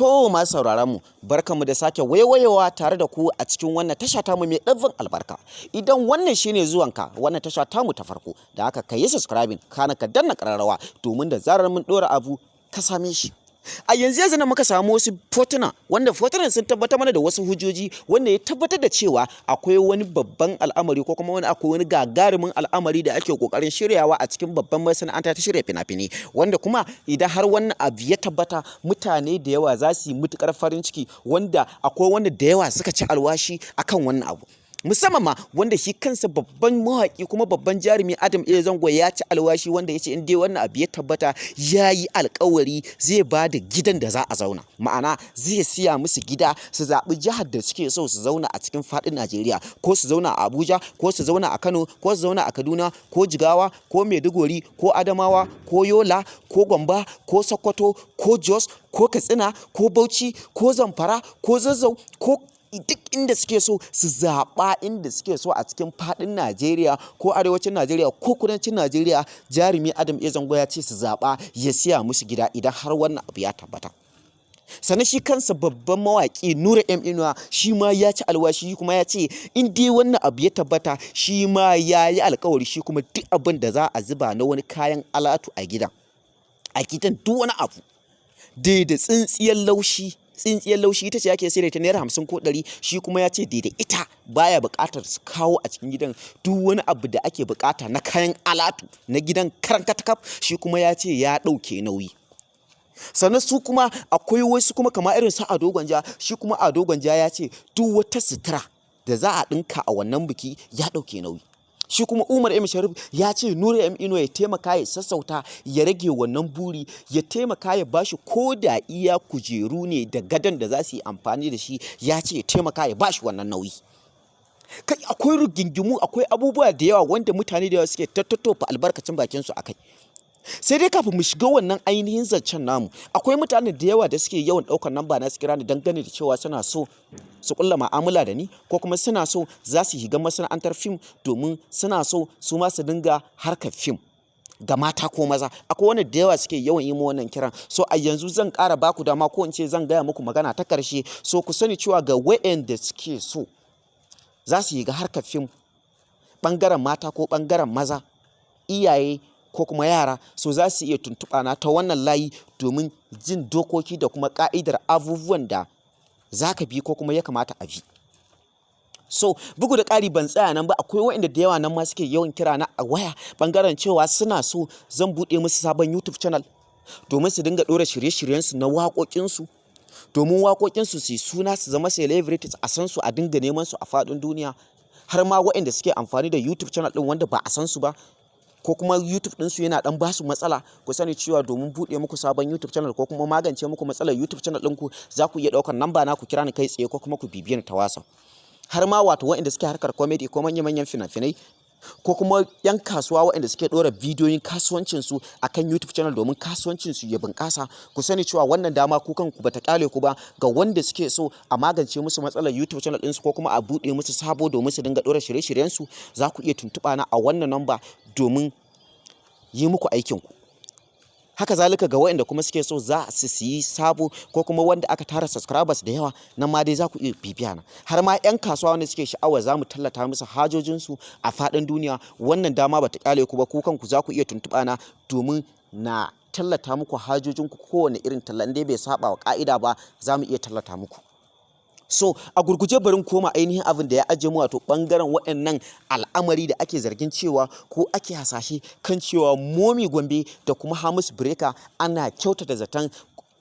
To, masu sauraron mu, barkanmu da sake waiwayowa tare da ku a cikin wannan tasha tamu mai ɗimbin albarka. Idan wannan shine zuwanka wannan tasha tamu ta farko, da haka ka yi subscribing, kana ka danna ƙararrawa domin da zarar mun ɗora abu ka same shi. A yanzu yanzu nan muka samu wasu fotuna wanda fotunan sun tabbatar mana da wasu hujjoji wanda ya tabbatar da cewa akwai wani babban al'amari ko kuma akwai wani gagarumin al'amari da ake kokarin shiryawa a cikin babban masana'anta ta shirya fina-finai, wanda kuma idan har wannan abu ya tabbata, mutane da yawa za su yi matukar farin ciki, wanda akwai wanda da yawa suka ci alwashi akan wannan abu. Musamman ma wanda shi kansa babban mawaƙi kuma babban jarumi Adam A Zango ya ci alwashi, wanda ya ce in dai wannan abu ya tabbata, ya yi alkawari zai ba da gidan da za a zauna, ma'ana zai siya musu gida su zaɓi jihar da suke so su zauna a cikin faɗin Najeriya, ko su zauna a Abuja, ko su zauna a Kano, ko su zauna a Kaduna, ko Jigawa, ko Maiduguri, ko Adamawa, ko Yola, ko Gombe, ko Sokoto, ko Jos, ko Katsina, ko Bauchi, ko Zamfara, ko Zazzau, ko duk inda suke so su zaɓa, inda suke so a cikin faɗin Najeriya, ko arewacin Najeriya ko kudancin Najeriya. Jarumi Adam A Zango ya ce su zaɓa, ya siya musu gida idan har wannan abu ya tabbata. Sannan shi kansa babban mawaƙi Nura M Inuwa shi ma ya ci alwashi, kuma ya ce in dai wannan abu ya tabbata, shi ma ya yi alkawari, shi kuma duk abin da za a zuba na wani kayan alatu a gidan, duk wani abu, daidai tsintsiyar laushi, tsintsiyar laushi ita ce ake sayar da ta naira 50 ko 100, shi kuma ya ce daidai ita baya buƙatar su kawo a cikin gidan. Duk wani abu da ake buƙata na kayan alatu na gidan karan katakaf, shi kuma ya ce ya ɗauke nauyi. Sannan su kuma akwai wasu kuma kamar irin su Ado Gwanja. Shi kuma Ado Gwanja ya ce duk wata sutura da za a ɗinka a wannan biki ya ɗauke nauyi. Shi kuma Umar M Sharif ya ce Nura M Inuwa ya taimaka ya sassauta, ya rage wannan buri, ya taimaka ya bashi ko da iya kujeru ne da gadon da za su yi amfani da shi, ya ce ya taimaka ya bashi wannan nauyi. Kai, akwai rigingimu, akwai abubuwa da yawa wanda mutane da yawa suke tattofa albarkacin bakinsu a kai. Sai dai kafin mu shiga wannan ainihin zancen namu, akwai mutane da yawa da suke yawan ɗaukar namba na su kira ni dangane da cewa suna so su ƙulla ma'amala da ni, ko kuma suna so za su shiga masana'antar fim domin suna so su ma su dinga harkar fim, ga mata ko maza. Akwai wanda da yawa suke yawan yi min wannan kiran. So a yanzu zan ƙara baku dama, ko in ce zan gaya muku magana ta ƙarshe. So ku sani cewa ga wa'anda suke so za su shiga harkar fim, ɓangaren mata ko ɓangaren maza, iyaye ko kuma yara, so za su iya tuntuɓa na ta wannan layi domin jin dokoki da kuma ƙa'idar abubuwan da za ka bi ko kuma ya kamata a bi. So bugu da ƙari, ban tsaya nan ba, akwai waɗanda da yawa nan ma suke yawan kira na a waya ɓangaren cewa suna so zan buɗe musu sabon YouTube channel domin su dinga ɗora shirye-shiryensu na waƙoƙinsu, domin waƙoƙinsu su yi suna, su zama celebrities, a san su, a dinga neman su a faɗin duniya. Har ma waɗanda suke amfani da YouTube channel ɗin wanda ba a san su ba, ko kuma YouTube ɗinsu yana ɗan ba su matsala, ku sani cewa domin buɗe muku sabon YouTube channel ko kuma magance muku matsalar YouTube channel ɗinku, za ku iya ɗaukar namba na ku kira ni kai tsaye ko kuma ku bibiye ni ta WhatsApp. Har ma wato waɗanda suke harkar comedy ko manya-manyan fina-finai, ko kuma 'yan kasuwa waɗanda suke ɗora bidiyoyin kasuwancinsu a kan YouTube channel domin kasuwancinsu ya bunƙasa, ku sani cewa wannan dama ku kanku bata ƙyale ku ba. Ga wanda suke so a magance musu matsalar YouTube channel ɗinsu ko kuma a buɗe musu sabo domin su dinga ɗora shirye-shiryensu, za ku iya tuntuɓa na a wannan namba domin yi muku aikinku. Haka zalika ga waɗanda kuma suke so za su siyi sabo ko kuma wanda aka tara subscribers da yawa, nan ma dai za ku iya bibiya na. Har ma 'yan kasuwa wanda suke sha'awar za mu tallata musu hajojinsu a faɗin duniya, wannan dama bata ƙyale ku ba. Ku kanku za ku iya tuntuɓa na domin na tallata muku hajojinku. Kowane irin talla, in dai bai saba wa ƙa'ida ba, za mu iya tallata muku. So a gurguje bari in koma ainihin abin da ya ajiye mu, wato ɓangaren waɗannan al'amari da ake zargin cewa ko ake hasashe kan cewa Momi Gombe da kuma Hamisu Breaker ana kyautata zaton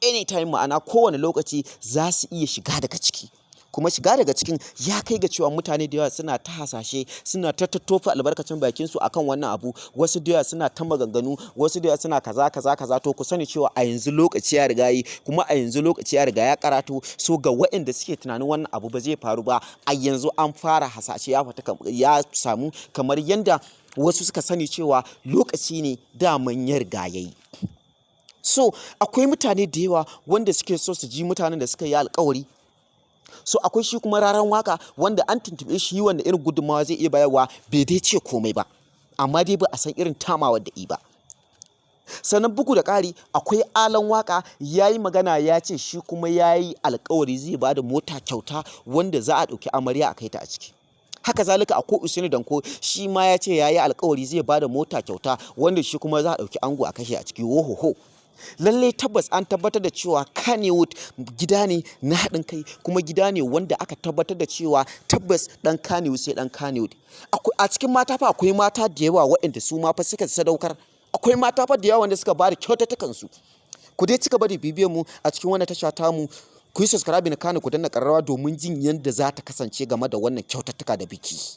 anytime, ma'ana kowane lokaci, za su iya shiga daga ciki. Kuma shiga daga cikin ya kai ga cewa mutane da yawa suna ta hasashe, suna ta tattofa albarkacin bakinsu akan wannan abu. Wasu da yawa suna ta maganganu, wasu da yawa suna kaza kaza kaza. To, ku sani cewa a yanzu lokaci ya riga yi, kuma a yanzu lokaci ya riga ya karato. So ga waɗanda suke tunanin wannan abu ba zai faru ba, a yanzu an fara hasashe, ya fita, ya samu, kamar yanda wasu suka sani cewa lokaci ne daman ya riga yayi. So akwai mutane da yawa wanda suke so su ji mutanen da suka yi alkawari. So akwai shi kuma Raran Waka, wanda an tuntuɓe shi wanda irin gudunmawa zai iya bayarwa, bai dai ce komai ba, amma dai ba a san irin tamawar da i ba. Sannan bugu da ƙari, akwai Alan Waka, ya yi magana, ya ce shi kuma ya yi alkawari zai ba da mota kyauta wanda za a ɗauki amarya a kai ta a ciki. Haka zalika akwai Usaini Danko, shi ma ya ce ya yi alkawari zai ba da mota kyauta wanda shi kuma za a ɗauki ango a kashe a ciki. Wohoho! Lallai tabbas an tabbatar da cewa Kannywood gida ne na haɗin kai, kuma gida ne wanda aka tabbatar da cewa tabbas ɗan Kannywood sai ɗan Kannywood. A cikin mata fa akwai mata da yawa waɗanda su ma fa suka sadaukar. Akwai mata fa da yawa wanda suka bada kyaututtukansu. Ku dai ci gaba da bibiyar mu a cikin wannan tasha tamu, ku yi subscribe, kana ku danna ƙararrawa domin jin yadda za ta kasance game da wannan kyaututtuka da biki.